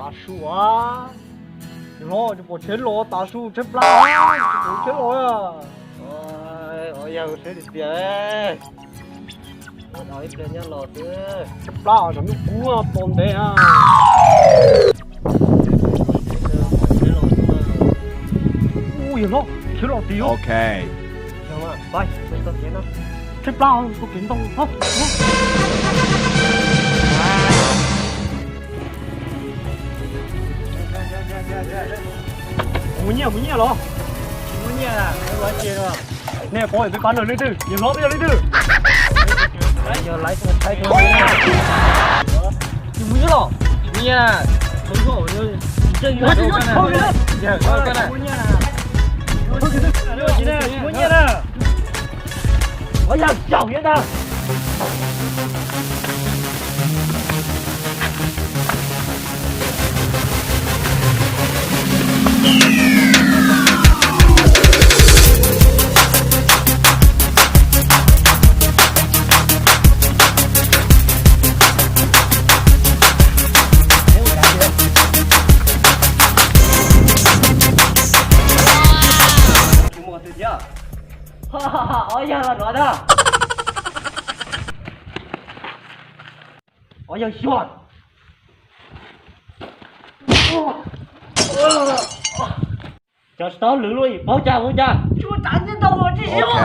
Tav su a, los tsis pom tsheb los, tav su tsheb plab, tsis pom tsheb los. Ua yog seb tiag tiag, ib pliag nyob los xwb. Tsheb plab os, tsam hnub kub pom ntev na. Ua yog los tsheb los tid. Tsheb plab, tau kev ntau. Mus nyiaj, mus nyiaj los? Mus nyiaj, nej pom peb pab no leej twg, yog hlob peb yog leej twg? Yog lawv Thaib, mus nyiaj los? Mus nyiaj, mus nyiaj. Ua yog xyaum thiab ntag. Ua yog los no ntag. Ua yog xyuas. Cov tsis tau lwm luaj, paub cas paub cas. Tsuas tav ntiaj teb tsis xyuas.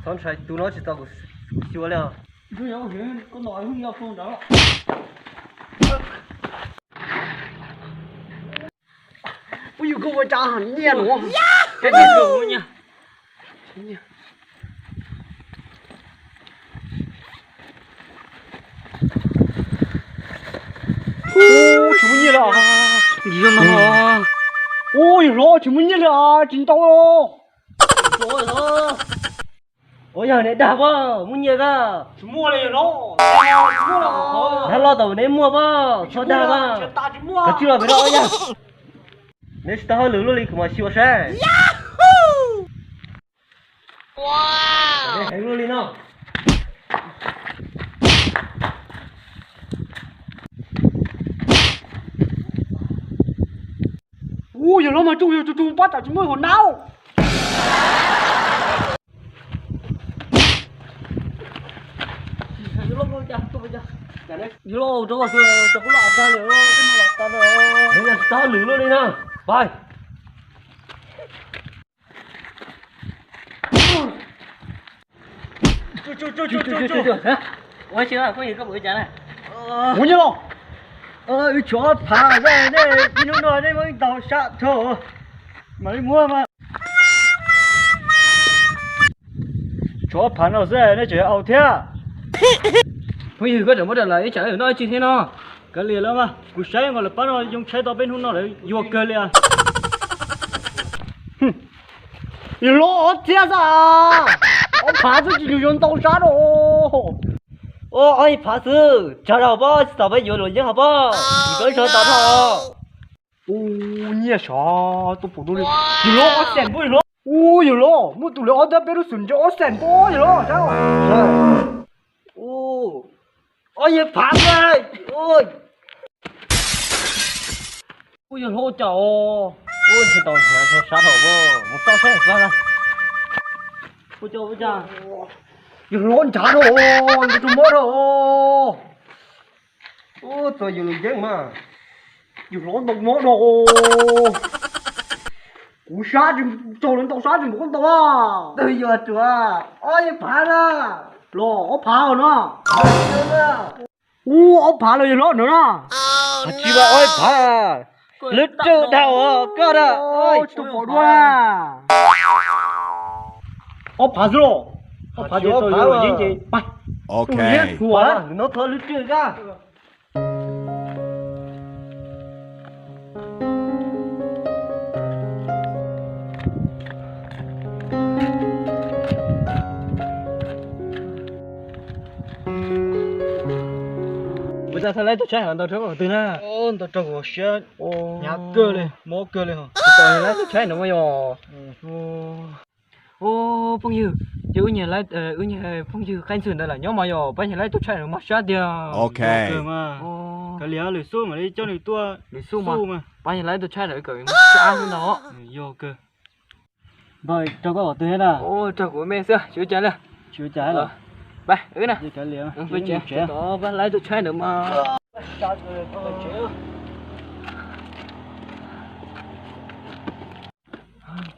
Txhob ntshai, tus no tsis tau kuv xyuas li os. Ua yus koj ua cas nyiaj no. Tsis muaj nyiaj li. Ua yog hlob tsis muaj nyiaj li, tsis ntau. Ua yog neb dag pob, muaj nyiaj koj. Tsis muaj li os. Neb loj tau neb muaj pob, txhob dag pob. Kav tsij los pem no yog. Neb tsis tau hauj lwm luaj li kuv mam xyuas saib. Neb heev luaj li no. Ua yog hlob mas tsuj yog tsuj tsuj pab tam tsis muaj hauv nab. Tsis tau hauj lwm luaj li na. Pais. Ua nyiaj los? Wb tshuav ob phav xwb, nej ib hnub no nej muab ib tau sab dhau, mam li muab mas. Tshuav ob phav no xwb nej tseem yuav au thiab. Phooj ywg, koj tseem muab rau lawv ib tsam noj ib tsi thiab no. Kav liam lawv mas, kuv saib nkaus lawv pab no yoo tshaib tau peb hnub no lawv yuag kawg li. Yog los ob txhiab xwb, ob phav xwb tsis yuav ntau sab rau. Ob ib phav xwb, tsawg rau pob, tsis txaus peb yuav luam yeeb hauv pob, koj tsis tau dhau. Ua nyiaj sov tuaj pum dua li. Yog los ob xees npaum li los. Ua yog los muaj tus li ob tab peb lub xum ntse ob xees npaum yog los. Ua yog phav xwb. Ua yog hlob cas os. Ua tsis tau nrhiav tau sab hauv pob, mus txoj saib pob na. Ua cas ua cas. Yog hlob nrhav rau, nrhiav tus mob rau. Ua txog yus lub yeeb mas, yus hlob ntau mob no. Kuv sab tsis txog lawv ntau sab tsis npaum koj ntau a. Twg yuav tsuav ob yog phav na. Los ob phav no. Ua ob phav los yog hlob no na. Tsis vas ob phav, lub rwg dhau koj na. Tus pom dua. Ob phav xwb los. Ob phav ces tau yus lub yeeb ces. Ok. Ua no thov lub rwg koj. Thaij laib tus tshaib no ntau rau koj twg na? Ntau rau kuv siab hnyav kawg li, mob kawg li. Tsis pom laib tus tshaib no mas yog. Ua phooj ywg, ces wb nyiag, wb nyiag phooj ywg qaib ntxwg ntawd los nyob mas yog pab nyiag laib tus tshaib no mas sab tiag. Kav liam, lwm xub mam li coj nws tuaj, lwm xub mas pab nyiag laib tus tshaib no kom sab xwb ntag. Yog kawg. Npawg, rau koj qhov twg thiab na? Rau kuv me xwb, tsis ua cas li. Tsis ua cas los? Pab wb na, pab laib tus tshaib ntawd mas.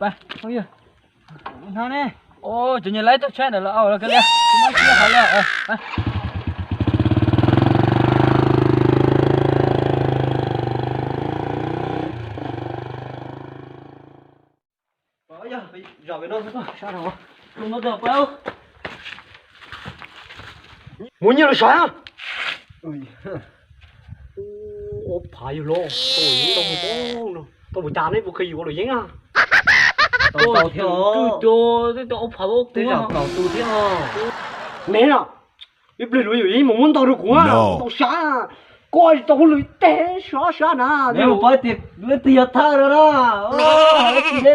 Pab, phooj ywg, no ne. Cov nyiag laib tus tshaib ntawd los au los kiag li, tsis muaj tsis qhov li. Mus nyiag los saib. Ob phav yog los tau mus cas ne, puas kheev yuav los yeeb a? Tau thiab, twb tau ob phav, twb tau kaum tus thiab. Me na, ib pliag luag yuav yeeb mus muab ntau rau kuv, tau sab. Koj tsis tau hauj lwm teb sab sab na. Neb mus paub tias leej twg yog thawj no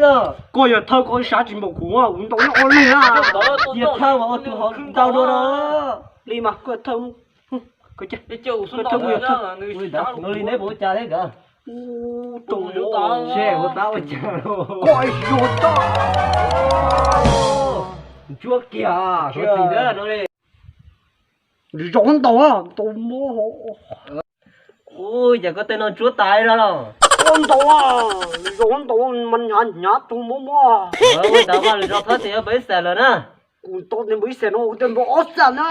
na. Koj yog thawj koj sab tsis npaum kuv, kuv ntau nyob ob leeg na. Yog thawj mas ua tus hauv ntau dua na. Li mas koj thawj, koj thawj kuv yog thawj. Li neb puas ua cas thiab nkawd? Koj yog thawj. Ntsuab kiag, suav txim na no li. Nws zoo ntau, ntau mob. Ua cas koj tej no ntsuab tas li no los? Ua ntau, nws zoo ntau mas hnyav hnyav tus mob mob. Ua ntawd mas lwm zaus thov tias npawg ib xees lawm na. Kuv tau tias npawg ib xees no, kuv tias npawg ob xees na.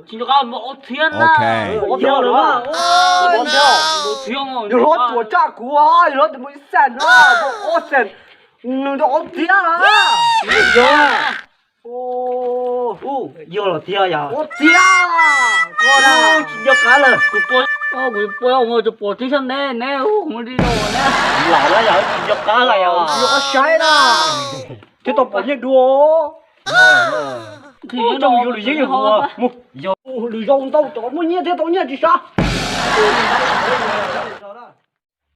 Tsis nco qab npawg ob txhiab na. Npawg ob txhiab, yog hlob tuam tsaj kuv, yog hlob tias npawg ib xees na, npawg ob xees, nws npawg ob txhiab na. Yog los tiag yog. Ob txhiab, koj tsis nco qab lawm. Kuv pom, kuv pom, kuv pom tib sab neb, neb mus li los neb. Lam na yog tsis nco qab lawm yog. Yog qab saib na. Thiab tau pom nyiaj dua. Tsis yog yuav lwm yeeb yog mus, yog lwm zaus ntau cov muaj nyiaj thiab tau nyiaj tsis sab.